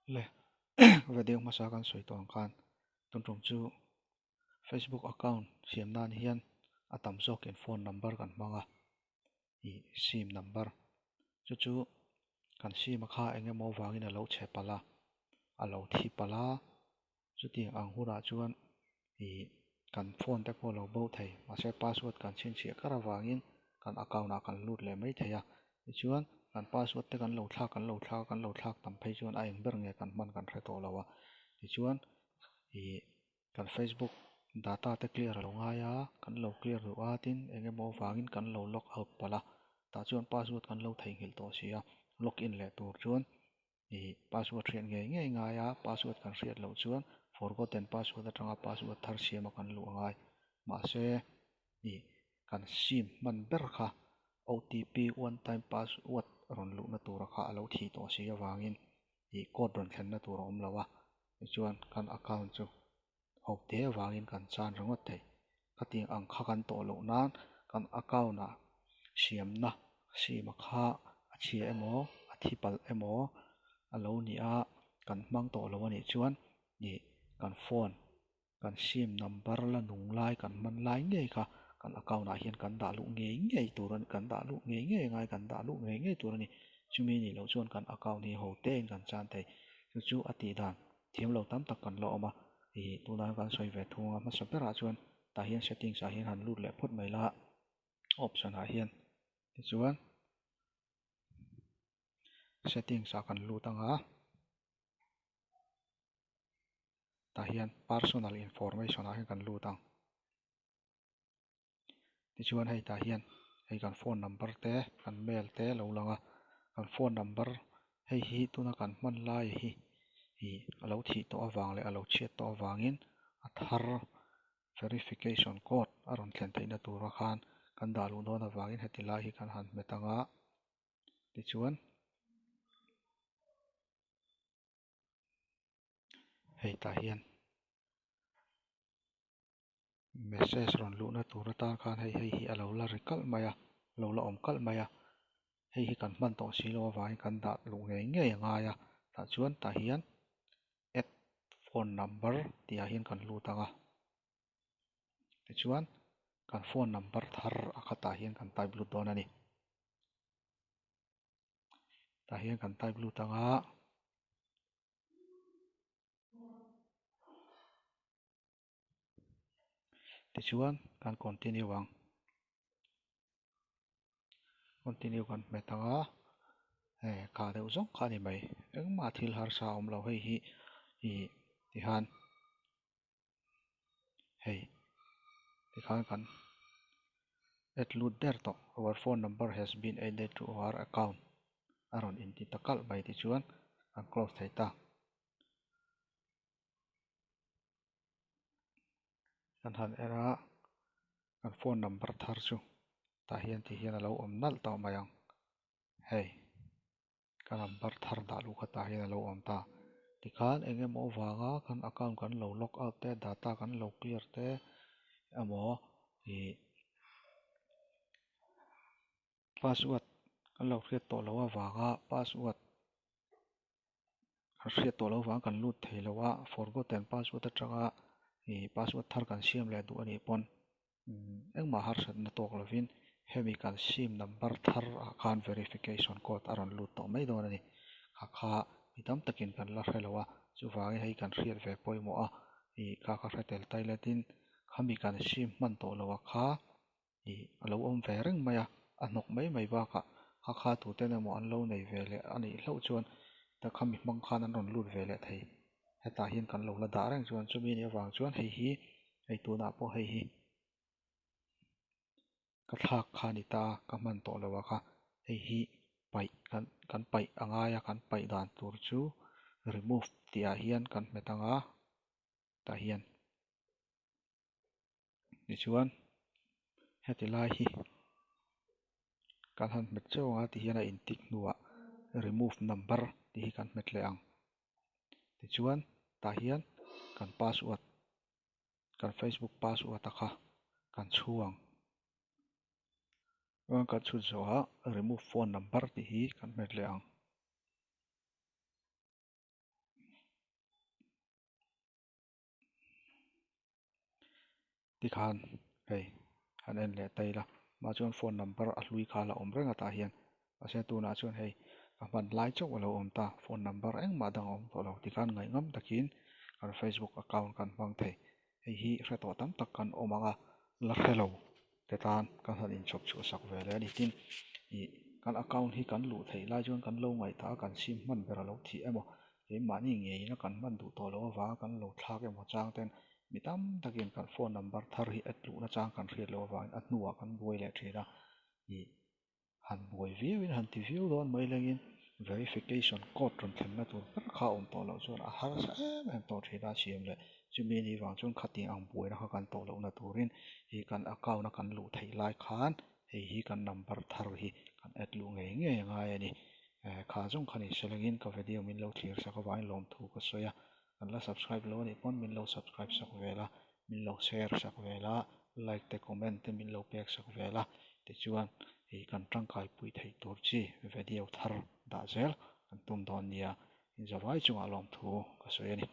Le video hmasa kan sawi tawh ang khan tun tum chu Facebook account siam nan hian a tam zawkin phone number kan hmang a ih sim number chu chu kan sim a kha eng emaw vangin a lo chhe palh a a lo thi palh a chutiang ang hunah chuan ih kan phone te pawh a lo bo thei mahse password kan chhinchhiah kar avangin kan account ah kan lut leh mai thei a tichuan kan password te kan lo thlak kan lo thlak a kan lo thlak tam phei chuan a eng ber nge kan hman kan hre tawh lo a tichuan ih kan facebook data te clear a lo ngai a kan lo clear duh a tin eng emaw avangin kan lo log out palh a tah chuan password kan lo theihnghilh tawh si a log in leh tur chuan ih password hriat ngei ngei ngai a password kan hriat loh chuan forgotten password atanga password thar siam a kan luh a ngai mahse ih kan sim hman ber kha O_T_P one time password rawn luhna tura kha a lo thih tawh si avangin ih code rawn thlenna tur a awm lo a tichuan kan account chu ho te avangin kan chan ringawt thei. Khatiang ang kha kan tawh loh nan kan account ah siamna sim a kha a chhia emaw a thi palh emaw a lo nih a kan hmang tawh lo a nih chuan ih kan phone kan sim number la nung lai kan hman lai ngei kha kan account ah hian kan dah luh ngei ngei tur a ni kan dah luh ngei ngei angai kan dah luh ngei ngei tur a ni. Chumi nih loh chuan kan account hi ho te in kan chan thei chu chu a tih dan thiam lo tam tak kan la awm a ih tunah kan sawi ve thung a hmasa berah chuan tah hian settings ah hian han lut leh phawt mai la option ah hian tichuan settings ah kan lut ang a tah hian personal information ah hian kan lut ang tichuan hei tah hian hei kan phone number te kan mail te a lo lang a kan phone number hei hi tuna kan hman lai hi ih a lo thih tawh avang leh a lo chhiat tawh avangin a thar verification code a rawn thlen theihna tura khan kan dah luh dawn avangin heti lai hi kan han hmet ang a tichuan hei tah hian message rawn luhna tur atan khan hei hei hi a lo la ri kalh mai a a lo la awm kalh mai a hei hi kan hman tawh si loh avangin kan dah luh ngei ngei a ngai a tah chuan tah hian add phone number tih ah hian kan lut ang a tichuan kan phone number thar a khatah hian kan type lut dawn a ni tah hian kan type lut ang a. Tichuan kan continue ang continue kan hmet ang a hei kha deuh zawng kha a ni mai engmah thil harsa a awm lo hei hi ih tihian hei tikhan kan add lut der tawh our phone number has been added to our account a rawn inti ta kalh mai tichuan kan close thei ta. Kan han en a kan phone number thar chu tah hian ti hian a lo awm nalh tawh mai ang hei ka number thar dah luh kha tah hian a lo awm ta tikhan eng emaw avanga kan account kan lo log out te data kan lo clear te emaw ih password kan lo hriat tawh loh avanga password kan hriat tawh loh avang kan lut thei lo a forgotten password atanga ih password thar kan siam leh duh anih pawn engmah harsatna tawk lovin hemi kan sim number thar ah khan verification code a rawn lut tawh mai dawn a ni kha kha mi tam takin kan la hre lo a chuvangin hei kan hriat ve pawimawh a ih kha kha hre tel toilet in khami kan sim hman tawh loh a kha ih a lo awm ve reng mai a a hnawk mai mai bakah kha kha tuten emaw an lo nei ve leh a nih hlauh chuan ta khami hmang khan an rawn lut ve leh thei hetah hian kan lo la dah reng chuan chumi nih avang chuan hei hi hei tunah pawh hei hi ka thlak kha a ni ta a ka hman tawh lo a kha hei hi paih kan kan paih a ngai a kan paih dan tur chu remove tih ah hian kan hmet ang a tah hian. Tichuan heti lai hi kan han hmet chauh ang a tihian a intik hnuah remove number tih hi kan hmet leh ang. Tichuan tah hian kan password kan facebook password a kha kan chhu ang. Chuan kan chhut zawhah remove phone number tih hi kan hmet leh ang. Tikhan hei han en leh ta ila mah chuan phone number a hlui kha a la awm reng a tah hian mahse tunah chuan hei ka hman lai chauh a lo awm ta phone number engmah dang a awm tawh lo tikhan ngaihngam takin kan facebook account kan hmang thei hei hi hre tawh tam tak kan awm ang a la hre lo te tan kan han inchhawp chhuah sak ve leh a ni tin ih kan account hi kan luh theih lai chuan kan lo ngaihthah a kan sim hman ber a lo thih emaw keimahni ngeiin a kan hman duh tawh loh avanga kan lo thlak emaw chang ten mi tam takin kan phone number thar hi add luhna chang kan hriat loh avangin a hnuah kan buai leh thin a ih han buai viau in han ti viau dawn mai lengin verification code rawn thlenna tur ber kha a awm tawh loh chuan a harsa em em tawh thin a siam leh chumi anih vang chuan khatiang ang buaina kha kan tawh lohna turin ih kan account a kan luh theih lai khan hei hi kan number thar hi kan add luh ngei ngei a ngai a ni eh kha zawng kha ni selangin ka video min lo thlir sak avangin lawmthu ka sawi a kan la subscribe lo anih pawn min lo subscribe sak vel a min lo share sak vel a like te comment te min lo pek sak vel a tichuan ih kan tangkai pui theih tur chi video thar dah zel kan tum dawn nia inzavai chungah lawmthu ka sawi a ni.